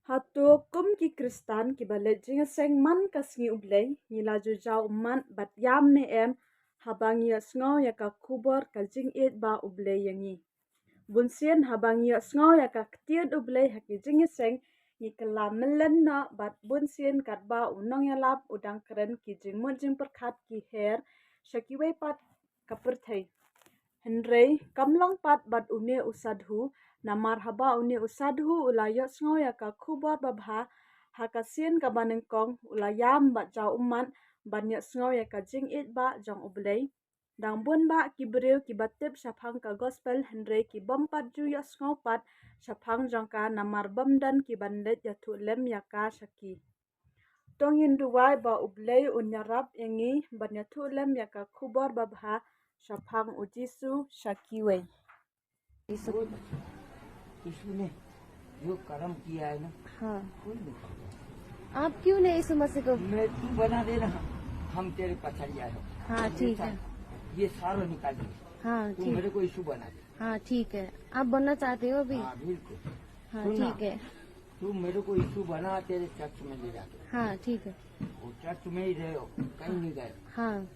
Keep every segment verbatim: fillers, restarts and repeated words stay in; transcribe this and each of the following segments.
Hato kum ki Khristan kiba leit jingïaseng man ka sngi U Blei, ngi la ju jaw ummat bad ïam ne em haba ngi ïohsngew ïa ka khubor ka jingïeit ba U Blei ïa ngi? Bun sien haba ngi ïohsngew ïa ka ktien U Blei ha ki jingïaseng, ngi kylla mlien noh bad bun sien katba u nongïalap u dang kren ki jingmut jingpyrkhat ki her sha kiwei pat ka pyrthei. Hynrei kam long pat bad une u sadhu, namar haba une u sadhu u la ïohsngew ïa ka khubor babha, ha ka sien kaba nyngkong u la ïam bad jaw ummat ban ïohsngew ïa ka jingïeit ba jong U Blei. Dang bun bah ki briew kiba tip shaphang ka gospel, hynrei ki bym pat ju ïohsngew pat shaphang jong ka, namar bym don kiban leit ïathuh lem ïa ka sha ki. To ngin duwai ba U Blei un ïarap ïa ngi ban ïathuh lem ïa ka khubor babha shaphang U Jisu sha kiwei. यीशु ने जो कर्म किया है ना, हाँ। कोई नहीं कर सकता। आप क्यों नहीं यीशु मसीह को? मैं, तू बना दे ना, हम तेरे पछाड़ी आए हो। हाँ, ये ठीक सा-, है। ये सारा निकाल दे। हाँ, तू ठीक। मेरे को यीशु बना दे। हाँ, ठीक है। आप बनना चाहते हो अभी? हाँ, बिल्कुल। हाँ, सुन ना, ठीक है। तू मेरे को यीशु बना, तेरे चर्च में ले जाके। हाँ, ठीक है। वो चर्च में ही रहे हो, कहीं नहीं गए। हाँ।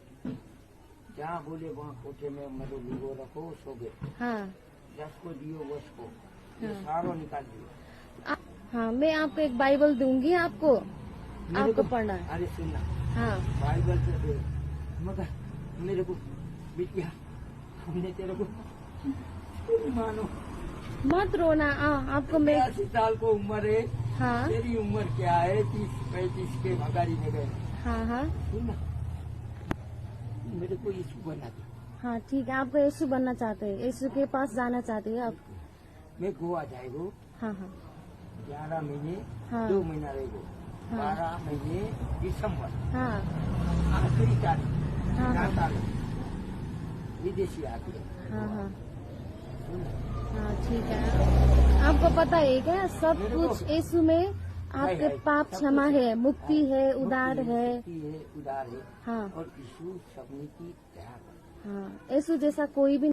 जहाँ बोले वहाँ कोठे में मरो लुगो रखो, सो गए। हाँ। जस को दियो, वस को। ये हाँ। सारो निकाल दियो। आ-, हाँ, मैं आपको एक बाइबल दूंगी आपको, मेरे आपको को पढ़ना है। अरे सुनना। हाँ। बाइबल तो दे, मगर मेरे को बिटिया, हमने तेरे को मानो। मत रोना, आ, आपको मैं बयासी साल को उम्र है। हाँ। तेरी उम्र क्या है? तीस पैंतीस के भगारी में गए। हाँ, हाँ। सुन ना, मेरे को यीशु बना दे। हाँ, ठीक है, आपको यीशु बनना चाहते हैं, यीशु के पास जाना चाहते हैं आप? मैं गोवा जाएगो। हाँ, हाँ। ग्यारह महीने, हाँ। दो महीना रहेगो। हाँ। बारह महीने दिसंबर। हाँ। आखिरी तारीख, हाँ, हाँ। नाताल, विदेशी आके। हाँ, हाँ। हाँ, ठीक है। आपको पता है क्या, सब कुछ यीशु में आपके पाप क्षमा है, मुक्ति है, उद्धार है। मुक्ति है, उद्धार है। हाँ। और यीशु सबने की दया कर। हाँ, यीशु जैसा कोई भी